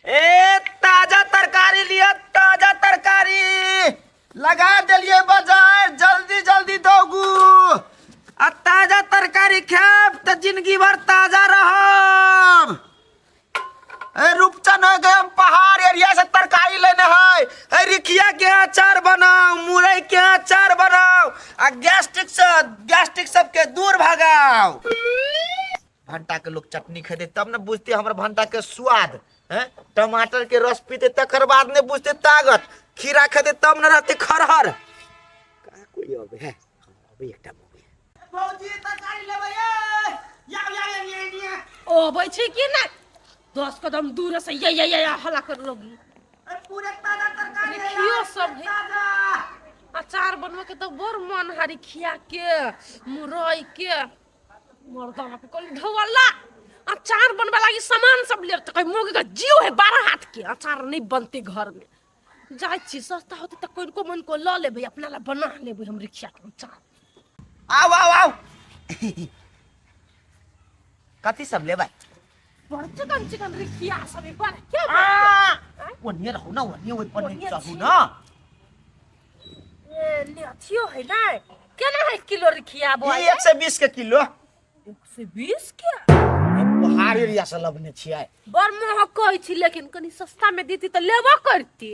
ए ताजा तरकारी लिअ, ताजा तरकारी लगा देलिए बाजार, जल्दी जल्दी दौगू आ ताजा तरकारी खायब तऽ जिंदगी भर ताजा रहब। ए रूपचन हो गए, हम पहाड़ एरिया से तरकारी लेने है। ए रिखिया के अचार बनाओ, मुरई के अचार बनाओ आ गैस्ट्रिक से गैस्ट्रिक सबके दूर भगाओ। भंटा के लोग चटनी खेते तब न बुझते हमर भंटा के स्वाद हैं। टमाटर के रस पीते तकर बाद ने बुझते ताकत। खीरा खेते तब न रहते खरहर। का कोई अबे है? हाँ, अबे एकटा मौगी। भौजी तरकारी लेबै ये? या या या या या। अबै छै कि नहि? 10 कदम दूर से ये ये ये हल्ला कर लोगी। ए, पूरे ताजा तरकारी है। देखियो यार, सब है। ताजा। अचार बनबे के तऽ बड़ मन हारी खिया के मुरई के मर्दाना के कहली ढौअल्ला अचार बनबे लागी सामान सब लेब तऽ कही मोगी के जियो है 12 हाथ के अचार नहीं बनते घर में। जाइ छी सस्ता होते तऽ कोनको मन को लऽ लेबै, अपना ला बना लेबै हम रिक्शा के अचार। आउ आउ आउ, कथी सब लेबै? बड़ चिकन चिकन रिखिया सब है, बड़ के आ, ओनिए रहू ना, ओनिए ओहि पर नहीं ओनिए चढ़ू छी। ना। ए ले अथियो है ना, केना है किलो रिखिया बौआ? ई 120 के किलो। 120 के? पहाड़ एरिया से लबने छियै। बड़ महग कहै छी, लेकिन कनी सस्ता में देती तऽ लेबो करती।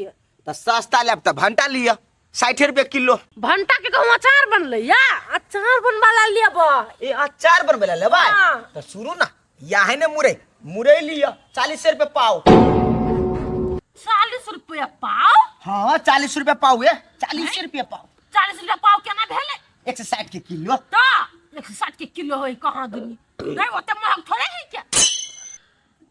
तऽ सस्ता लेब तऽ भंटा लिअ, 60 रुपए किलो। भंटा के कहूँ अचार बनलै या अचार बनबा ला लेब। ए अचार बनबै ला लेबै? हाँ। तऽ शुरू ना या है ने मुरई, मुरई लिअ 40 रुपए पाव। 40 रुपया पाव? हाँ 40 रुपए पाव। ए 40 रुपए पाव। 40 रुपया पाव केना भेलै? 160 के किलो। तऽ 160 के किलो होय कहाँ दुनी? नहीं ओते महग थोड़े है क्या?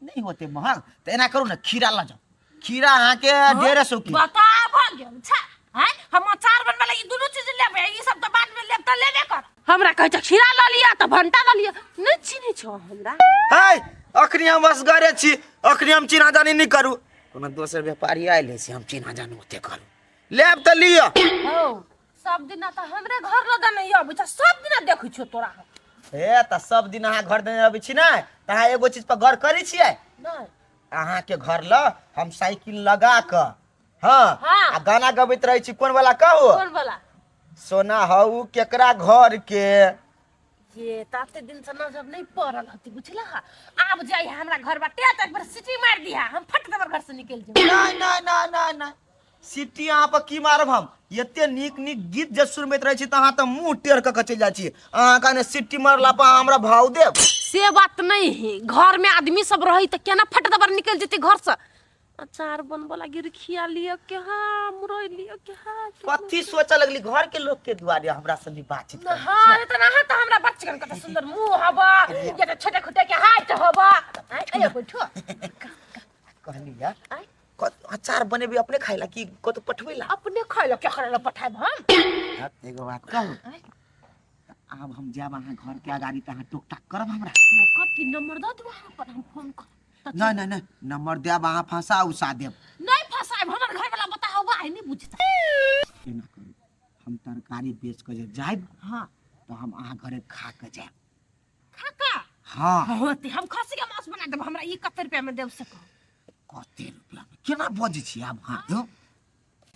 नहीं होते महग तऽ एना करू ना, खीरा लऽ जाउ। खीरा अहाँके 150 किलो। बता भऽ गेल छा हैं? हम अचार बनबै ला ई दुनू चीज लेबै, ई सब तऽ बाद में लेब तऽ लेबे कर। हमरा कहै छै खीरा लऽ लिअ तऽ भंटा लऽ लिअ, नहि चिन्है छौ हमरा? है अखनी हम असगरे छी, अखनी हम चिन्हा जानी नहि करू। कोनो दोसर व्यापारी आयल है से हम चिन्हा जानी ओते करू। लेब तऽ लिअ। हौ सब दिना तऽ हमरे घर लग नहि अबै छ, सब दिना देखै छियौ तोरा हम। हे तऽ सब दिन अहाँ घर देने अबै छी ने तऽ अहाँ एगो चीज पर गौर करै छियै? नहि। अहाँके घर लग हम साइकिल लगा कऽ हाँ, हाँ। आ गाना गबैत रहै छी। कोन वाला कहू? कोन वाला? सोना हऊ केकरा घर के। ये ताते दिन से नजर नहीं पड़ल हती बुझला। आब जाई हमरा घर बाटे त एक बार सीटी मार दिहा, हम फट दबर घर से निकल जेब। नहीं नहीं नहीं नहीं नहीं, सीटी अहाँ पर की मारब हम? एते नीक नीक गीत जे सुनबैत रहै छी तऽ अहाँ तऽ मुँह टेढ़ कऽ के चलि जाइ छी। अहाँ कहने सीटी मारला पर अहाँ हमरा भाव देब? से बात नहीं है, घर में आदमी सब रही त केना फट दबर निकल जेते घर से। अचार बनबऽ लागी रिखिया लिअ के हाँ, मुरई लिअ के हाँ। कथी सोचऽ लगली घर के लोग के दुआरे हमरा से भी बातचीत करै? हाँ इतना हाँ तो हमरा बच्चन कते सुंदर मुंह हबा, ये तो छोटे छोटे के हाइट हबा। आय आय बैठो। कहली या आय। अचार बनेबी अपने खाइ ला कि कतौ पठबै ला? अपने खाइ ला, क्या करे ला पठायब हम? हाँ, एगो बात कहू? आय। आब हम जायब अहाँ घर के अगाड़ी तऽ अहाँ टोक टाक करब हमरा? टोकब कि नंबर दऽ दू अहाँ अपन, हम फोन करब। नहीं नहीं नहीं, नंबर देब अहाँ फंसा उसा देब। नहीं फंसायब, हमर घर वाला बताओ बा नहीं बुझता। एना करू, हम तरकारी बेच के जे जायब हाँ तऽ हम अहाँ घरे खा के जायब। खा का? हाँ। होते हम खसी के मांस बना देब, हमरा ई कते रुपया में देब से कहू? कते रुपया में केना बजै छी आब अहाँ? यौ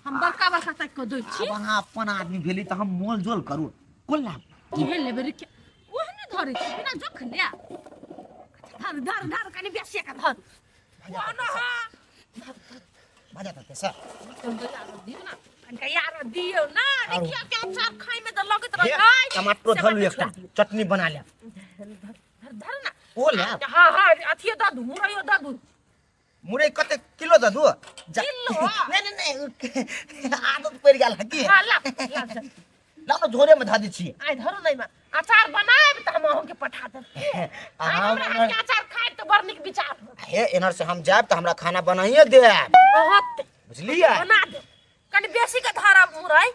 हम बड़का बड़का तक के दै छी। आब अहाँ अपन आदमी भेली तऽ हम मोल जोल करू कोन लाभ? केहन लेबै रे? ओहने धरै छी बिना जोख ले। धर धर धर, कनि बेसी के धर। ओहने हाँ भजा तऽ पैसा दियौ ना कनिका यार, दियौ ना। देखियौ के अचार खाइ में तऽ लगैत हे, रहै। टमाटरो से धरू, बात एकटा छोड़ि दियौ। चटनी बना लेब। धर धर ना। ओ लेब? हाँ हाँ, अथियो दऽ दू, मुरैयो दऽ दू। मुरई कते किलो दऽ दू? किलो? नहीं नहीं नहीं, आदत पड़ि गेल है की। हाँ ला ला जा। लाउ ने, झोरे में धऽ दै छी। आइ धरू नहीं में अचार बनायब तऽ हम अहूँके पठा देब। आइ हमरा हाथके अचार खायब तऽ बड़ नीक विचार होत। हे एनहर से हम जायब तऽ हमरा खाना बनाइए देब। होत। बुझलियै? बना देब, कनि बेसी के धरब मुरई।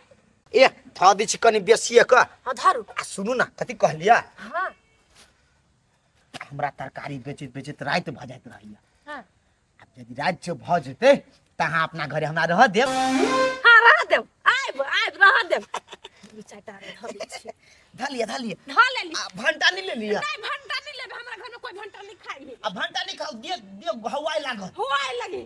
ए धऽ दै छी कनि बेसिए के। हाँ धरू। आ सुनू ना, कथी कहलियै? हाँ। हमरा तरकारी बेचैत बेचैत राति भऽ जाइत रहैया। हाँ। आब यदि राति जे भऽ जेतै तऽ अहाँ अपना घरे हमरा रहऽ देब? हाँ रह देब, आबि आबि रह देब। दू चारिटा धऽ दै छियै। धऽ लिअ धऽ लिअ। धऽ लेली। आ भंटा नहि लेलियै? नहि, भंटा नहि लेबै, हमरा घरमे कोई भंटा नहीं खाई है। आ भंटा नहीं खाओ दे दे हवाई लागत हुआए लगे।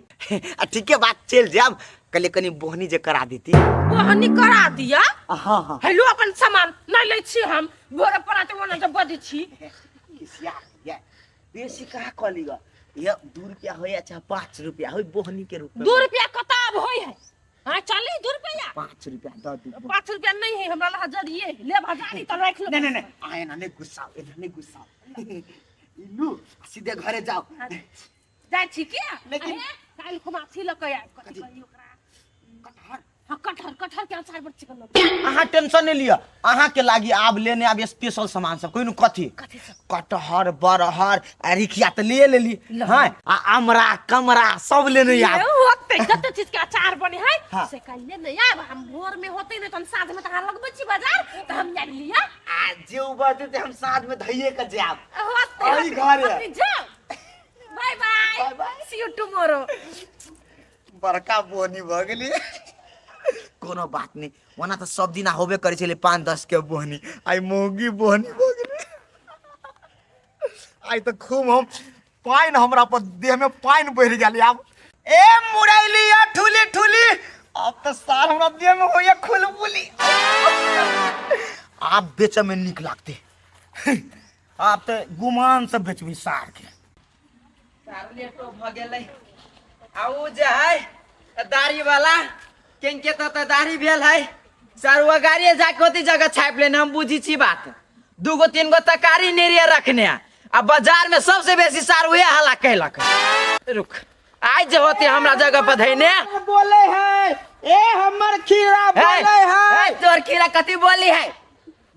आ ठीके बात चल जाब कले कनी बोहनी जे करा देती। बोहनी करा दिया? हाँ हाँ। हेलो अपन सामान नहीं लै छी हम भोरे पराते ओना जे बजै छी। किसिया ये बेसी कहाँ कहली ग ये 2 रुपया होय अच्छा 5 रुपया होय बोहनी के रूप में। 2 रुपया कता अब होय है? हाँ चली 2 रुपया। 5 रुपया दऽ दू। 5 रुपया नहीं है हमरा लग हजरिए है। ले हजारी तो रख लो। नहीं नहीं नहीं आए ना नहीं गुस्सा एना नहीं गुस्सा लू सीधे घरे जाओ। जाइ छी के लेकिन- काल्हि खुमा अथी लऽ कऽ आयब कथी कहियो ओकरा कटहर। हाँ कटहर कटहर के अचार बड़ चिकन लगै। अहाँ टेंशन नहीं लिअ अहाँ के लागी आब लेने आब स्पेशल सामान सब कोई कथी कथी सब? कटहर बरहर आ रिखिया तऽ ले लेली। हाँ आ आमरा कमरा सब लेने आब। होते कते चीज के अचार बने है। हाँ। से काल्हि लेने आयब हम भोर में होते नहीं तो हम साँझ में तऽ अहाँ लगबै छी बाजार तऽ हम आबि लिअ। आ जे उ बजतै हम साँझ में धइये के जायब। होते, अही घरे। अपने जाओ। Bye bye. Bye bye. See you tomorrow. बड़का बोनी भऽ गेली। कोनो बात नहीं ओना तऽ सब दिना होबे करै छलै 5-10 के बोहनी आइ मौगी बोहनी भऽ गेलै। आइ तऽ खूब हम पानि हमरा पर देह में पानि बढ़ि गेल आब। ए मुरैली आ ठुली ठुली अब तऽ साल हमरा देह में होइया खुलबुली। आब बेचऽ में नीक लागतै। आब तऽ गुमान से बेचबै सार के। सार लेटो भऽ गेलै। आ उ जे है दाढ़ी वाला केनके तऽ दाढ़ी भेल है सार वो गाड़िए जाके ओती जगह छापि लेने हम बुझी छी बात। 2 गो 3 गो तरकारी नहि रहियै रखने आ बाजार में सबसे बेसी सार उहे हल्ला कैलक। रुक आज जे होते हमरा जगह पर धैने बोले है ए हमर खीरा बोले है। तोर खीरा कथी बोली है?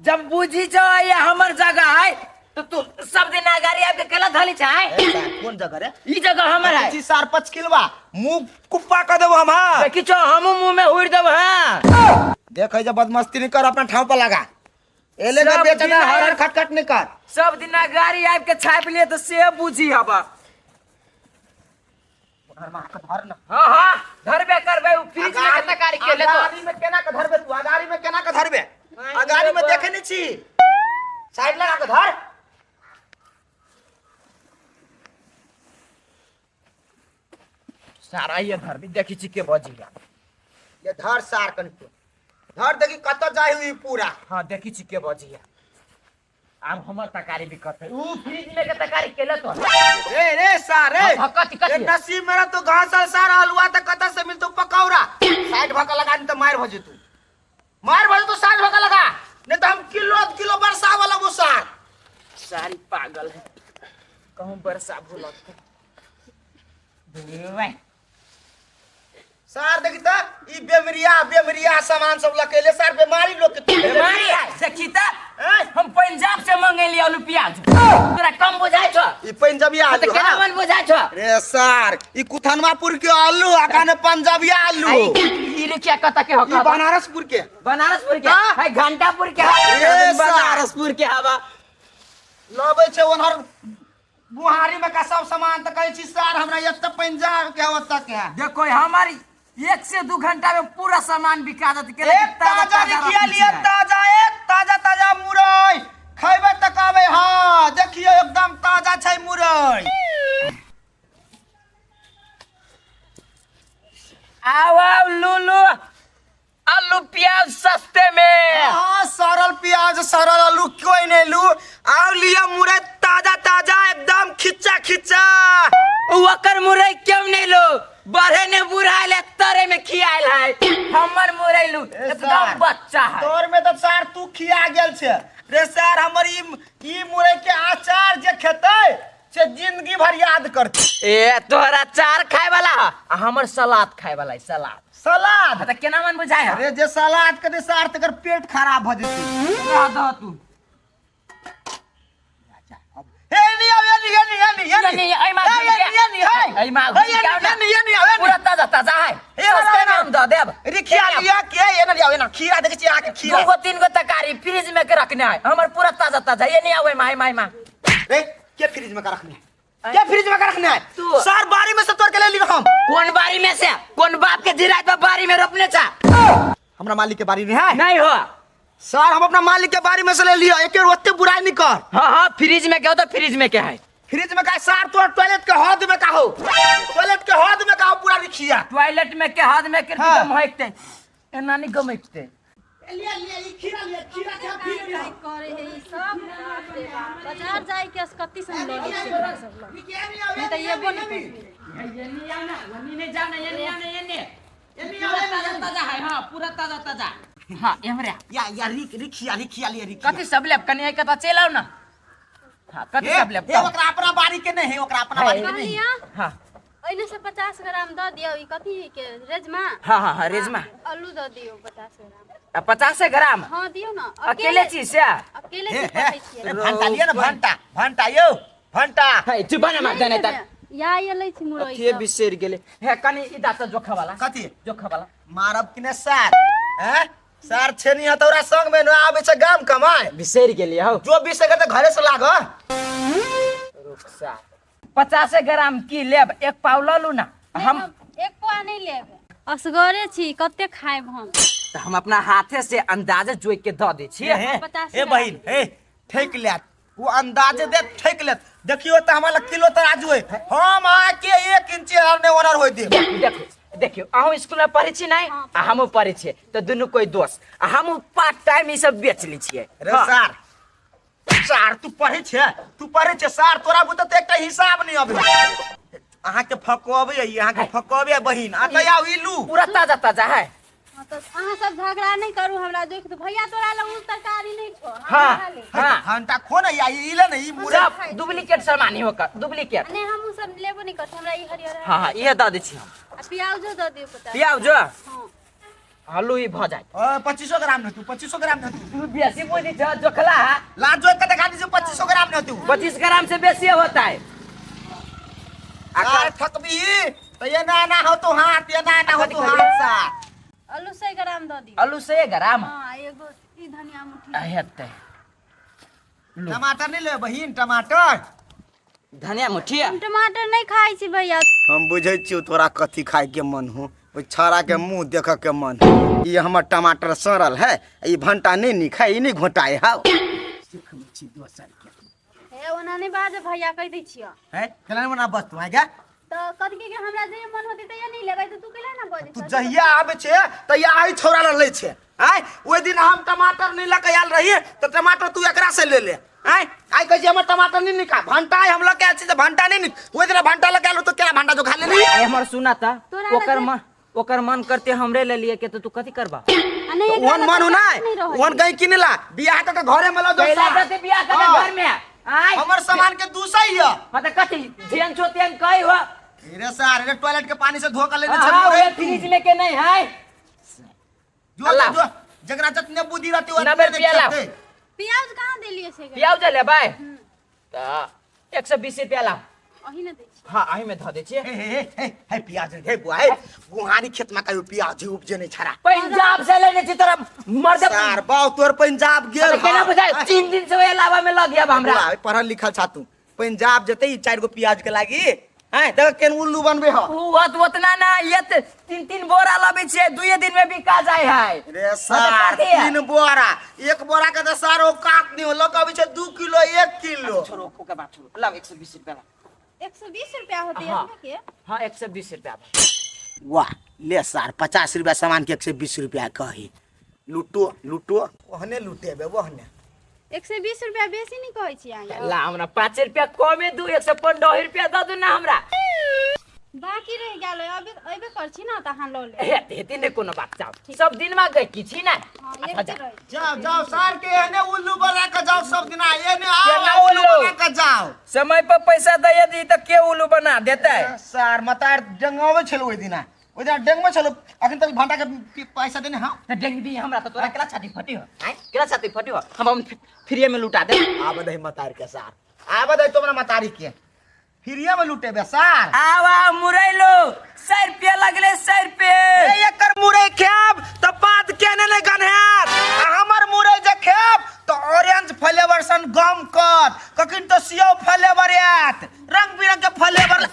जब बुझी जो ये हमर जगह है तो तू सब दिन गाड़ी आबि के केला धली छै? कोन जगह रे? ई जगह हमर है। जी सार 5 किलवा मुंह कुप्पा कर देबो हम। हां देखी छो हमहू मुंह में हुड़ देब। हां देख जे बदमस्ती नहीं कर अपना ठाव पर लगा एले का सब बेचना दिन हर हर खटखट नहीं कर। सब दिन गाड़ी आबि के छापि लिए तो से बुझी हबा। धर ना। हां हां धरबे करबे उ फ्रिज में के तरकारी के ले तो। अगाड़ी में केना के धरबे तू? अगाड़ी में केना के धरबे? अगाड़ी में देखे नहीं छी साइड लगा के धर। सारा ये धरबी देखी छी के बजी ये धर सार कनिको धर देखी कत जाय हुई पूरा। हां देखी छी के बजी आब हमर तरकारी बिकत है उ फ्रिज में के तरकारी केले तो। रे रे सार रे। हाँ, कथी, कथी? ए नसीब मेरा तो घासल सार हलवा त कत से मिलतो पकौड़ा। साइड भका लगा नहीं तो मार भजे तू मार भजे तू साइड भका लगा नहीं तो हम किलो किलो बरसा वाला वो सार। सारी पागल है कहूं बरसा भूलत। सार देखी त ई बेमरिया बेमरिया सामान सब लकेले सार बीमारी लोग के बीमारी है देखी त हैं? हम पंजाब से मंगेली आलू प्याज तोरा कम बुझाय छो? ई पंजाबिया तो आलू, केना हाँ। मन बुझाय छो? रे सार ई कुथनवापुर के आलू आ काने पंजाबिया आलू। ई रे क्या कत के हो? ई बनारसपुर के। बनारसपुर के? हाँ। है घंटापुर के है। रे सार। बनारसपुर के हवा। लबै छै ओनहर बुहारी में का सब सामान त कहै छी सार हमरा एत पंजाब के ओत के है। देखो हमारी 1 से 2 घंटा में पूरा सामान बिका जात के। ए ताजा रिखिया लिया ताजा ए ताजा ताजा मुरई खैबे त कहबै। हां देखियो एकदम ताजा छै मुरई। आओ आओ लूलू आलू प्याज सस्ते में। हाँ सरल प्याज सरल आलू कोई नहीं लू। आओ लिया मुरई ताजा ताजा एकदम खिच्चा खिच्चा। ओकर मुरई क्यों नहीं लो? बढ़े ने बुढ़ाइल है तरे में खियाल है। हमर मुरई लू एकदम बच्चा है। तोर में तो सार तू खिया गेल छे रे सार। हमर ई मुरई के अचार जे खेतै से जिंदगी भर याद करते। ए तोहर अचार खाए वाला है आ हमर सलाद खाए वाला है। सलाद सलाद? त केना मन बुझाय है? अरे जे सलाद के दे सार तकर पेट खराब भ जेतै। रह दह तू। हे नी आवे नी हे नी हे नी हे नी। नहीं, एहि मा हे, हे, नी, हे नी, हे। एहि मा हे, हे, नी, हे नी, हे नी, हे नी। पूरा ताजा ताजा है। हे, सस्ते हे, में हम दऽ देब। रिखिया लिया के, हे ना लिया, हे ना, खीरा देखै छी अहाँके खीरा। 2 गो 3 गो तरकारी फ्रिज में के रखने है हमर पूरा ताजा ताजा। ये नहीं आवे माई माई मा। रे के फ्रिज में का रखने है? के फ्रिज में का रखने है? तू। सार बारी में से तोड़ के ले ली हम। कोन बारी में से? कोन बाप के जिरात में बारी में रोपने छा? हमरा मालिक के बारी नहीं है। नहीं हो। सर हम अपना मालिक के बारी में से ले लिया, एके ओते बुराई नहीं कर। हाँ हाँ फ्रिज में के हो तो फ्रिज में के है। फ्रिज में का सार तोर टॉयलेट के हद में का हो, टॉयलेट के हद में का हो पूरा रिखिया। टॉयलेट में के हद में के हाँ। महकते एना नहीं गमकते। लिया लिया ई खीरा लिया, खीरा के फ्रिज में करे है ई सब। बाप रे बाप, बाजार जाय के कत्ती से हम लऽ लै छियै एकरा सब लग। नहीं तऽ एबो नहि करतै। ये आना ये नहीं जाना, ये नहीं आना, ये नहीं पूरा ताजा ताजा है। हां, पूरा ताजा ताजा। हां, एमरे या या रिख रिखिया रिखिया लिया रिखिया। कथी सब लेब? कनी एक कथा चल आउ ना। हां, कथी सब लेब? हे ओकरा अपना बाड़ी के नहीं है, ओकरा अपना बाड़ी के नहीं। कहलियै हां। एने से 50 ग्राम दऽ दियौ। ई कथी के रेजमा? हां हां हां, रेजमा। आलू दऽ दियौ 50 ग्राम। आ, 50 ग्राम? हाँ, दियौ ना। अकेले छी से? अकेले हे छी, हे पठै छियै। ए, भंटा लिया ना, भंटा भंटा यौ भंटा। हे, चुप ना मार देने तक। या ये लै छी मुरई अथिए सब। बिसरि गेलै। हे, कनी ई दाता जोखा वाला। कथी? जोखा वाला। मारब कि ने सार? हैं सार, छेनी हथौड़ा संग में न आबै छै गाम कमाय। बिसरि गेलियै हौ। जो बिसरि गेल तऽ घरे से लाग। रुक सार, 50 ग्राम की लेब? एक पाव लऽ लू ना। नहि, हम एक पौआ नहि लेब, असगरे छी, कते खायब हम? तऽ हम अपना हाथे से अंदाजे जोइक के दऽ दै छियै। हे 50 हे बहिन, हे ठेक लेत ओ, अंदाजे दे ठेक लेत। देखियो तऽ हमरा लग किलो तराजू है, हम अहाँके एक इंची हर ने ऑर्डर होय देब। देखो देखियो, अहूँ स्कूल में पढ़ै छी नहीं आ हमहूँ पढ़ै छियै, तऽ दुनू कोई दोस्त आ हमहूँ पार्ट टाइम ई सब बेच लै छियै। रे हाँ। सार सार, तू पढ़ै छै, तू पढ़ै छै सार, तोरा बुते तऽ एकटा हिसाब नहि अबै। अहाँके फकअबै, अहाँके फकअबै बहिन। आ तऽ आउ ई लू। पूरा ताजा ताजा है। हाँ, तऽ अहाँ सब झगड़ा नहि करू, हमरा जोखि दू। भैया, तोरा लग उ तरकारी नहि छौ? हम हाँ। खा लेब। हाँ। घंटा खो ने या ई ले ने ई मुरे। सब डुप्लीकेट सामान ही होकर डुप्लीकेट। नहि, हम उ सब लेबो नहि करतै, हमरा ई हरियर। हाँ हाँ, इहे दऽ दै छी हम। आ प्याजो दऽ दियौ 50। प्याजो? हाँ। आलू ई भऽ जायत। 25 ग्राम ने तू, 25 ग्राम ने तू। तू बेसी बुझी छ जोखला है। लाज जोड़ के देखा दीजिए, 25 ग्राम ने तू। 25 ग्राम से बेसी होता है। आ थकबी तो ये ना ना हो तो हाथ, ये ना ना हो तो हाथ सा। आलू 100 ग्राम दऽ दियौ। आलू 100 ग्राम? हाँ, एगो ई धनिया मुट्ठी। हेतै। टमाटर नहीं ले बहिन, टमाटर? धनिया मुठिया। हम टमाटर नहि खाइ छी भैया। हम बुझै छियौ तोरा कथी खाय के मन हो, ओहि छौड़ा के मुंह देख के मन हो। ई हमर टमाटर सड़ल है, ई भंटा नहीं नीक है, ई नहीं घोटाए हौ। हे, ओना नहि बाजे भैया, कहि दै छियौ। है केना मना बस तू आगा। तऽ कथी के हमरा जे मन होतै तैया नहि लेबै तऽ तू केला ना बजै तू छह? जहिया आबै छै तहिया आइ छौड़ा लग लै छै। आय ओहि दिन हम टमाटर नहीं लऽ के आयल रही तऽ टमाटर तू एकरा से ले ले। आय आइ कहै छै हमर टमाटर नहीं निका भंटा, आइ हम लऽ के आयल छी तऽ भंटा नहीं निक। ओहि दिन भंटा लऽ के आयल तऽ केना भंटा जो खा लेली? ए, हमर सुना ता। तोरा लग ओकर मन, ओकर मन करते हमरे ले लिए के तो तू कथी करबा? आ नहि, एकरा ओहन लग मन हो तरकारी नै नहि रहै। ओहन कहीं किनला बियाह कऽ के घरे में लऽ जो पहला सार। तऽ बियाह कर हाँ। घर में आय। हमर सामान के दूसई है। हाँ, तऽ कथी जेहन छो तेहन कही हो। रे सार रे, टॉयलेट के पानी से धो के लेने छै। हाँ, मुरई उहे फ्रिज में के नहीं है। जो अल्लाह। जो जकरा जतने बुद्धि रहते ओतने 90 ने रुपया लाओ। खेतै। प्याज कहाँ देलियै से? प्याज लेबै तऽ 120 रुपया लाओ। अही ने दै छी। हाँ, अही में धऽ दै छियै। हे हे हे हे हे प्याज हे बुआ, हे गुहारी खेत में कहियो प्याज उपजे नहीं छड़ा। पंजाब से लेने छी तोरा मर्द। सार बाव तोर पंजाब गेल। केना हाँ। बुझाय, 3 दिन से ओहि लावा में लग गया हमरा। बुआ, पढ़ल लिखल छा तू, पंजाब जते ई 4 गो प्याज के लागी हैं, देख केन उल्लू बनबे हो। उ ओतना ना, ये तीन तीन बोरा लबै छियै, दुए दिन में बिका जाय है। रे सार, कथी है? 3 बोरा, एक बोरा के तऽ सार औकात नहीं हो, लग अबै छै 2 किलो 1 किलो। छोड़ो ओकर बात, छोड़ो। लाओ 120 रुपया लाओ। 120 रुपया होतै? हाँ। एतना के? हाँ, 120 रुपया। वाह, ले सार, 50 रुपया सामान के 120 रुपया कही। लुटो लुटो, ओहने लुटेबे ओहने। 120 रुपया बेसी नहि कहै छी अहाँ? ला, हमरा 5 रुपया कमे दू, 115 रुपया दऽ दू ना हमरा। बाकी रहि गेल, अबे अयबे कर छी ने तऽ अहाँ लऽ लेब। हेते हेते नहि कोनो बात, जाओ सब दिन में गई की छी ना। हाँ, अच्छा, एते जा। रहै। जाओ जाओ, सार के एहने उल्लू बना के जाओ सब दिना, एहने आओ केना आ उल्लू उल्लू? बना के जाओ। समय पर पैसा दैया दी तऽ के उल्लू बना देतै? सार मतार डेंगाबै छल ओहि दिना, ओहि दिना डेंगबै छल, अखन तक भंटा के पैसा देने। हाँ। तऽ डेंग दी हमरा तऽ तोरा केला छाती फटी हो? आँय, केला छाती फटी हो? हम फ्रीए में लुटा दे। आब दही मतार के सार, आब दही तोरा मतारी के, फ्रीए में लुटेबे सार। आवा मुरैलो, 100 रुपया लगले, 100 रुपये। ए, एकर मुरई खायब तऽ पात केने नहि गन्हायत, आ हमर मुरई जे खायब तऽ ऑरेंज फ्लेवर सन गम कत, कखन तऽ सेव फ्लेवर आयत, रंग बिरंग के फ्लेवर।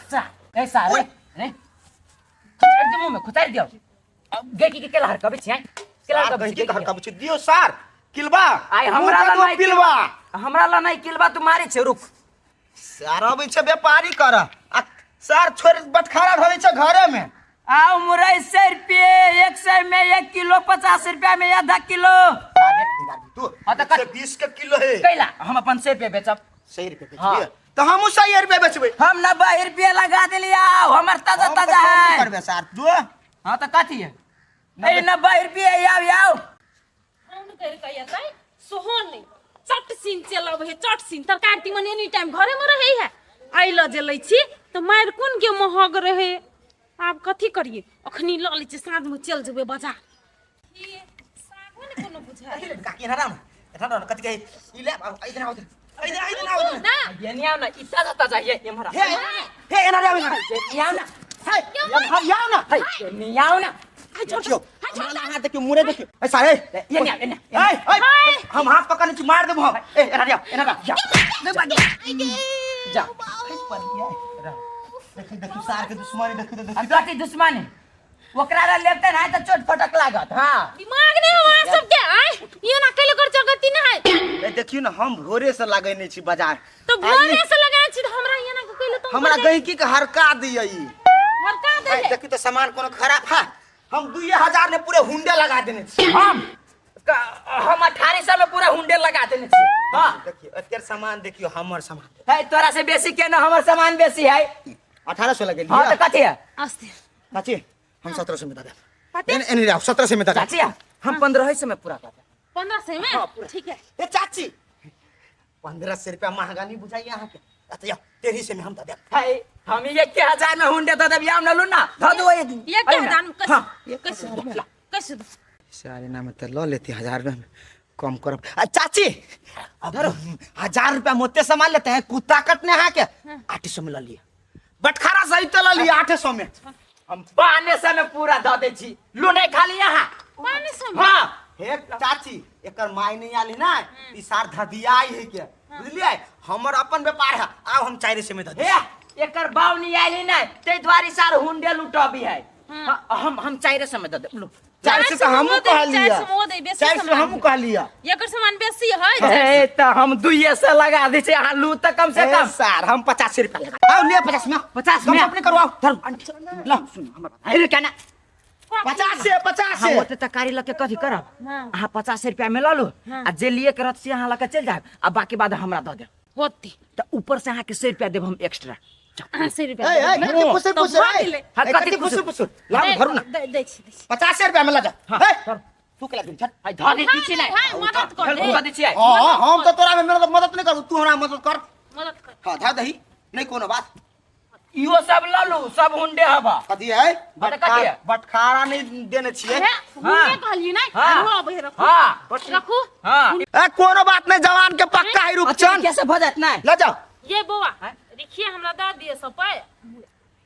ए सारे। ओए। रे खुचारि दियौ, मुँह में खुचारि दियौ। अब गैकी के केला हरकबै छियै, केला सार हरकबै गहिकी छियै। के हरकबै छी, दियौ सार किलबा। आइ हमरा मुँह ला के नहि पिलबा। हमरा ला नहि किलबा, तू मारे छै, रुक। सर अबै छै व्यापारी कर आ सर छोड़ बटखारा धरै छै घरे में। आओ मुरई 100 रुपये, 100 में 1 किलो, 50 रुपया में आधा किलो। तू हाँ, तऽ 120 के किलो है। कैला हम अपन 100 रुपये बेचब। 100 रुपये हाँ। बेचबियै तऽ हमहूँ 100 रुपये बेचबै। हम 90 रुपये लगा देलियै, हमर ताजा हम तऽ ताजा कम है। करबै सर जो। हाँ तऽ कथी है? ए 90 रुपये आउ आउ। फोन करि कऽ एतै सोहो नहि चट सीन चलि अबै है, चट सीन तरकारी तीमन एनी टाइम घरेमे रहै है। आइ लऽ जे लै छी तऽ मारि कोन के महग रहै। आब कथी करियै, अखनी लऽ लै छी, साँझमे चलि जेबै बाजार। ई सागो ने कोनो बुझाइ। काकी एना राम एना राम कथी कहै ई ले आउ, इधर आउ, इधर इधर आउ। ना ये नहीं आओ ना, ई ताजा ताजा ये एम्हर हे हे एना रे आउ। ये नहीं आओ ना, हे एम्हर आउ ना। हे ये नहीं आओ ना। हाय छोड़ देखियौ हाय छोड़। हमरा हाथ देखियौ, मुरे देखियौ। ए सारे ये नहीं आओ, ये नहीं आओ। ए ए हम हाथ पकड़ने छी, मार देबो हम। ए एना रे आउ, एना रे जा। जा। देखी देखी सार के दुश्मनी देखी तो हम देखी। कथी दुश्मनी? ओकरा ला लेते ना तऽ चोट फटक लागत। हाँ दिमाग नहीं हमरा सबके आय ये ना कैले कर जगती ना है। ए देखियौ ना, हम भोरे से लगेने छी बाजार। तो भोरे से लगाए छी तऽ हमरा ये ना कैले तो हमरा गहिकी के हरका दिय ई। हरका दे। ए देखियौ तो सामान कोनो खराब है। हम 2000 ने पूरे हुंडे लगा देने छी। हम 1800 में पूरा हुंडे लगा देने छी। हाँ देखियौ एतेक सामान, देखियौ हमर सामान है तोरा से बेसी के ना, हमर सामान बेसी है। 1800 लगेलियै। हाँ तऽ कथी है? आस्ते चाची हम 1700 में दे देब। कते? एने एने राव 1700 में दे देब। चाची हम 1500 में पूरा कर देब। 1500 में? ठीक है। ए चाची 1500 रुपया महंगा नहीं बुझाइए अहाँ के। अच्छा जाओ 1300 में हम दे देब। है हम 1000 में हुंडे दे देब, आम न लू ना धऽ दो एक दिन। एक हजार में हाँ। कैसे कैसे कैसे दो? सारे नाम तो ल लेती, 1000 रुपया में कम करब। आ चाची अब 1000 रुपया मोते सामान लेते हैं, कुत्ता कटने अहाँ के 800 में ल लिया, बटखारा सहित तो ल लिया 800 में। हम 500 में पूरा दऽ दै छी, लू नहीं खाली यहाँ। 500 में? हाँ। हे चाची एकर माय नहीं आली ना, ई सार धदियाई है के बुझलियै, हमर अपन व्यापार है। आब हम 400 में दऽ हे एकर बाव नहीं आयली ना, तै दुआरे सार हुंडे लुटबी है। हाँ, हम 400 में दऽ देब लू। 400 तऽ हमहूँ कहलियै, 400 में ओ दै, बेसी 400 सामान। हमहूँ कहलियै। एकर सामान बेसी है। हे तऽ हम 200 लगा दै छी, अहाँ लू तऽ कम से ए कम। सर हम 50 रुपया लगा आओ लिया 50 में। 50 कम में? अपने करवाओ। धरू ल सुन हमर बात। हे केना 50 से 50 हम से ओते तरकारी लऽ के कथी करब? हाँ। अहाँ 50 रुपया में लऽ लू आ जे लिए के रहत से अहाँ लऽ के चलि जायब आ बाकी बाद हमरा दऽ देब। होती तऽ ऊपर से अहाँके 100 रुपया देब हम एक्स्ट्रा। अहाँ 100 रुपया ए ए देब। कथी फुसुर तऽ फुसुर भऽ ए गेलै। हाँ, ए, कथी कथी फुसुर फुसुर लाउ दे- धरू ना। दे दै छी दै छी। 50 रुपया में लऽ जा। हाँ, हे धरू। तू के लग छट। हाय धऽ दै छी नहि। हाय, मदद कर दे। हेल्प कऽ दै छियै। हां हम तो तोरा में मेरा मदद नहीं करू, तू हमरा मदद कर। मदद कर। हां धर दही नहीं कोनो बात। इहो सब लऽ लू, सब हुंडे हबा। कथी है? हाँ, तऽ कथी है? बटखारा नहीं देने छियै। हे, हुनके कहलियै नहि हाँ। हमरो अबै है, रखू। हाँ। रखू। हाँ। ए कोनो बात नहीं, जवान के पक्का है रूपचंद। कैसे भऽ जायत नहि? लऽ जाओ। ये बौआ हाँ? देखिए हमरा दऽ दिअ सब पाइ।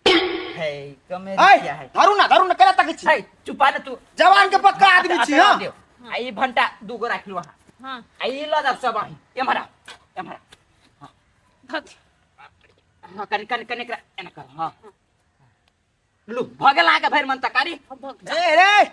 हे कमे ए रुपया है। धरू ना धरू ना केला तकै छी। हे चुपा ने तू। जवान के पक्का आदमी छी। हां आ ई भंटा दूगो राखि लू अहाँ। हाँ। आ ई लऽ जाब सब अहीं। एम्हर आउ, एम्हर आउ। धऽ दिअ। हाँ कनि कनि कनि एकरा एना कर। हाँ लू भऽ गेल अहाँके भरि मन तरकारी। ए रे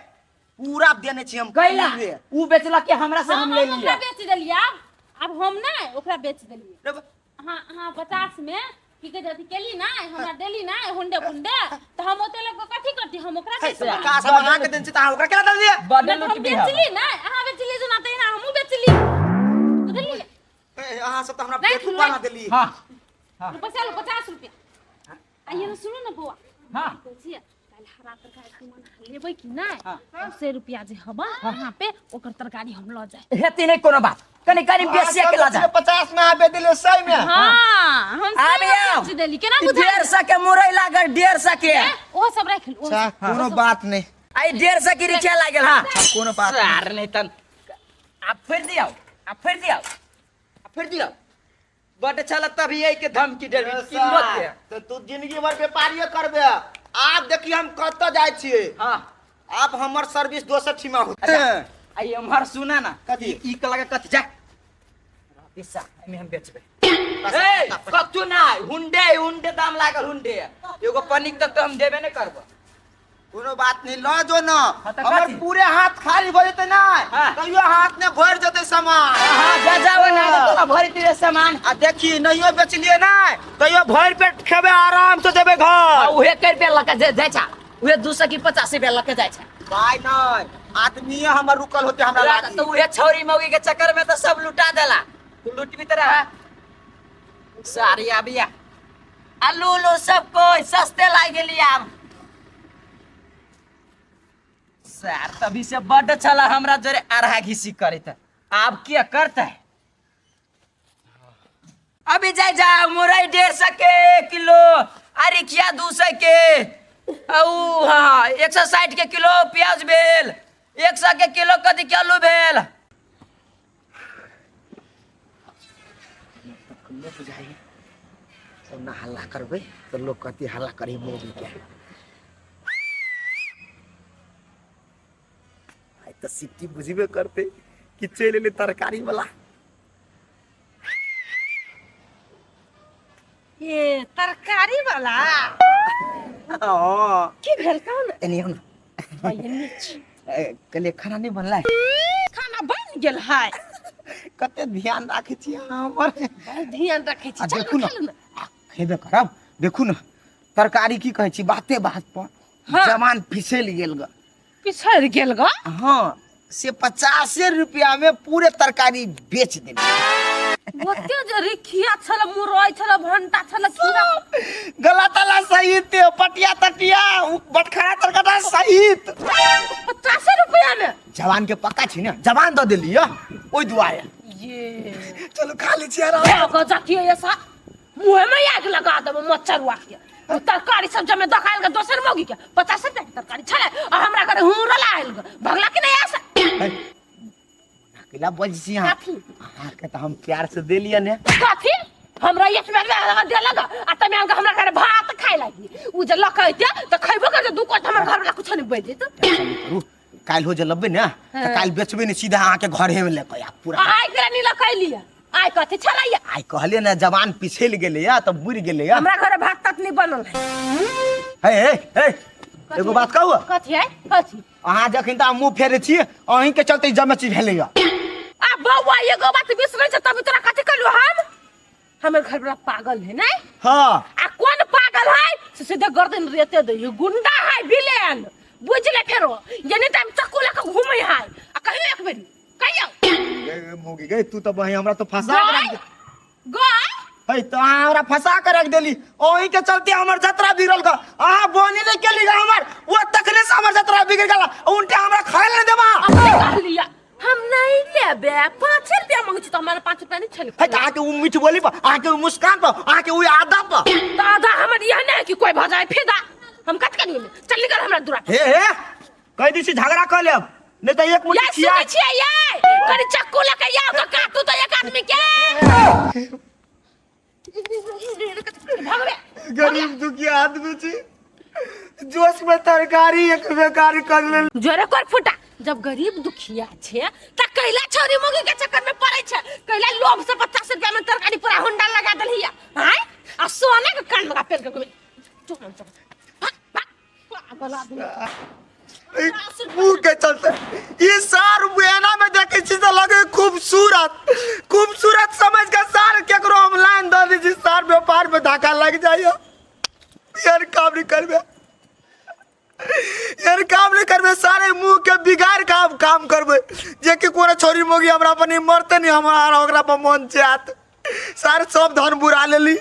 पूरा देने छी हम। कैला पूरे। ऊ बेचलक के हमरा से हाँ, हम हम ले ओकरा लिअ। बेच देलियै आब आब हम नहि ओकरा बेच देलियै। रे बा- हाँ हाँ 50 में की कहै छै, अथी केली ना हमरा देली ना हुंडे बुंडे तऽ हम ओते लग कथी करती, हम ओकरा हे, कैसे पचास हम अहाँके देने छी तऽ अहाँ ओकरा केना दऽ देलियै? बड नहि तऽ हम लुटबी हवा। बेचली ना, अहाँ बेचली जेना तहिना हमहूँ बेचली, बुझलियै? ए, अहाँ सब तऽ हमरा नहीं, बेवकूफ बना देली। हाँ पैसा लो 50 रुपया। आ ये सुनू ना बौआ, हाँ। कहै छियै काल्हि हरा तरकारी तीमन लेबै कि नहि? हाँ। 100 रुपया जे हबा अहाँ पे ओकर तरकारी हम लऽ जाय। हेती नहि कोनो बात, कनि कनि बेसिए के लऽ जा। 50 में अहाँ बेच देलियै 100 में। हाँ हम आबि सही आउ। बेच देली, केना बुझाइ? 150 के मुरई लागल, 150 के। ओहो सब राखि लू, ओहो अच्छा सब। कोनो बात नहीं। आई 150 के रिक्शा लागल। हाँ कोनो बात नहीं। सार नहीं तन आ फिर दियो, आ फिर दियो, आ फिर दियो। बड छल तभी एहि के धमकी देबी कीमत के। तो तू जिंदगी भर व्यापारिये करबे। आब देखी हम कतऽ जाइ छियै। हाँ। आब हमर सर्विस दोसर ठीमा होतै। अच्छा, आ एम्हर सुना ना। कथी? ई के लगे कथी जा पैसा एमे हम बेचबे। ए कथू ना हुंडे हुंडे दाम लागल हुंडे। एगो पनिक तक तो हम देबे नहीं करबो। कोनो बात नहीं ल जो न। हाँ, तऽ हमर कथी? पूरे हाथ खाली भऽ जेतै ना। हाँ। तैयो हाथ ने भरि जेतै सामान। हाँ, जा जाओ ना तोरा भरि दिए सामान। आ देखी नहियो बेचलियै ना तैयो भरि पेट खेबै, आराम से जेबै घर। उहे के रुपया लऽ के जाइ छा, उहे 200 की 85 रुपया लऽ के जाइ छा। भाई नहीं आदमी हमर रुकल होते हमरा लागी। तो उहे छौरी मौगी के चक्कर में तो सब लुटा देला, तू लुटबी त रहा सारी आबिया। आलू उलू सब कोई सस्ते लाग गेली आब सर। तभी से बड्ड छला हमरा जोरे अरहा घिसी करैत, आब के करतै? अभी जाय जा मुरई 150 के किलो, आ रिखिया 200 के, ऊ हाँ 160 के किलो प्याज भेल, 100 के किलो कथी के आलू भेल। बुझाइए ना हल्ला करबै तऽ लोक कहती हल्ला करी मौगी के। आइ तऽ सिट्टी बुझबे करतै कि चलि एलै तरकारी वाला। ये तरकारी वाला। हँ। की भेल, कहू ने? एनी आउ ने। एने छी। कहलियै खाना नहि बनलै? खाना बनि गेल है। कते ध्यान राखै छी अहाँ हमर। बड़ ध्यान रखै छी। आ चलू देखू ने। खेलू ने। आ, खेबे करब। देखू ने तरकारी की कहै छी, बाते बात पर हाँ। जवान फिसलि गेल ग। पिछड़ि गेल ग? हाँ, से 50 रुपया में पूरे तरकारी बेच देली। ओते जे रिखिया छल, मुरई छल, भंटा छल, खीरा गला तला सहित, पटिया तटिया उ बटखरा तरकटा सहित। 50 रुपया में? जवान के पक्का छी ने, जवान दऽ देली यौ ओहि दुआरे। ये चलू खा लै छी आराम। गजकिए ऐसा मुँह में आग लगा देबो मच्छरुआ के। उ तरकारी सब जमे दखायल के दोसर मौगी के 50 रुपया के तरकारी छले आ हमरा घरे हुरला आयल ग, भगला कि नहीं ऐसा? अकेला बज छी अहाँ। कथी? अहाँके तऽ हम प्यार से देलियै ने। कथी हमरा एक बेर देलक आ तमे आके हमरा घरे भात खाय लागी? उ जे लक अइते तऽ खैबो करते दू कोट, हमर घर वाला कुछो नहीं बज जेत। टेंशन नहि करू, काल्हि हो जे लबबै ने तऽ काल्हि बेचबै ने, सीधा अहाँके घरे में लऽ कऽ आयब पूरा। आइ के नहीं लकैलिए, आइ कथी छलैया? आइ कहलियै ने जवान पिछड़ि गेलैया तऽ बुड़ि गेलैया। हमरा घरे भात तात नहीं बनल है। हे हे हे, एगो बात कहू? कथी है, कथी? अहाँ जखन तऽ मुँह फेरै छी, अहींके चलते ई जमे चीज भेलैया। आ बौआ, एगो बात बिसरै छै तभी तोरा कथी कहलु हम? हमर घर वाला पागल है नहीं? हाँ। आ कौन पागल है से सीधे गर्दन रेते दे, गुंडा है, विलेन, बुझले? फेरो एनी टाइम चक्कू लेके घूमे है। आ कहियो एक बेरी कहियो। गे मौगी गे, तू तऽ बहिं हमरा तऽ फंसा के रख गय गय। है तऽ अहाँ हमरा फंसा के रख देली, ओही के चलते हमर जतरा बिगड़ल ग। अहाँ बोनी नहीं केली ग हमर, वो तखने से हमर जतरा बिगड़ गेल, उनटे हमरा खाय ले देबा। अपने कहलिया हम नहीं लेबे, 5 रुपया मांगे छी तो हमारा 5 रुपया नहीं छले। है तऽ अहाँके उ मीठ बोली पर, अहाँके उ मुस्कान पर, अहाँके उ आदा पर। तो आधा हमर यह नहीं कि कोई भजाए फिदा हम कत करिए, चल निकल हमरा दूरा। हे हे, कह दी छी झगड़ा कर लेब, नहीं तऽ एक मुट्ठी ये खिया सुनै छियै ये कनि चक्कू लके आउ तऽ काटू तऽ एक आदमी के भगवे। गरीब दुखिया आदमी छी, जोश में तरकारी एक बेकारी कर लेल। जोरे कर फुटा। जब गरीब दुखिया छे त कैला छौरी मुगी के चक्कर में पड़े छे? कैला लोभ से 50 रुपया में तरकारी पूरा होंडा लगा देलहिया? आय आ सोना के कान लगा पेल के घुमे। चुप चुप, भाग भाग, पागल आदमी। मुंह के चलते ई सार एना में देखे छी तऽ लगे खूबसूरत खूबसूरत समझ के सार केकरो हम लाइन दऽ दै छी, सार व्यापार में धक्का लग जाइए। यार काम नहीं करबे, यार काम नहीं करबे, सारे मुंह के बिगाड़ के हम काम करबे जे कि कोनो छोरी मोगी हमरा पर नहीं मरते नहीं, हमरा ओकरा पर मन चाहत। सार सब धन बुरा लेली।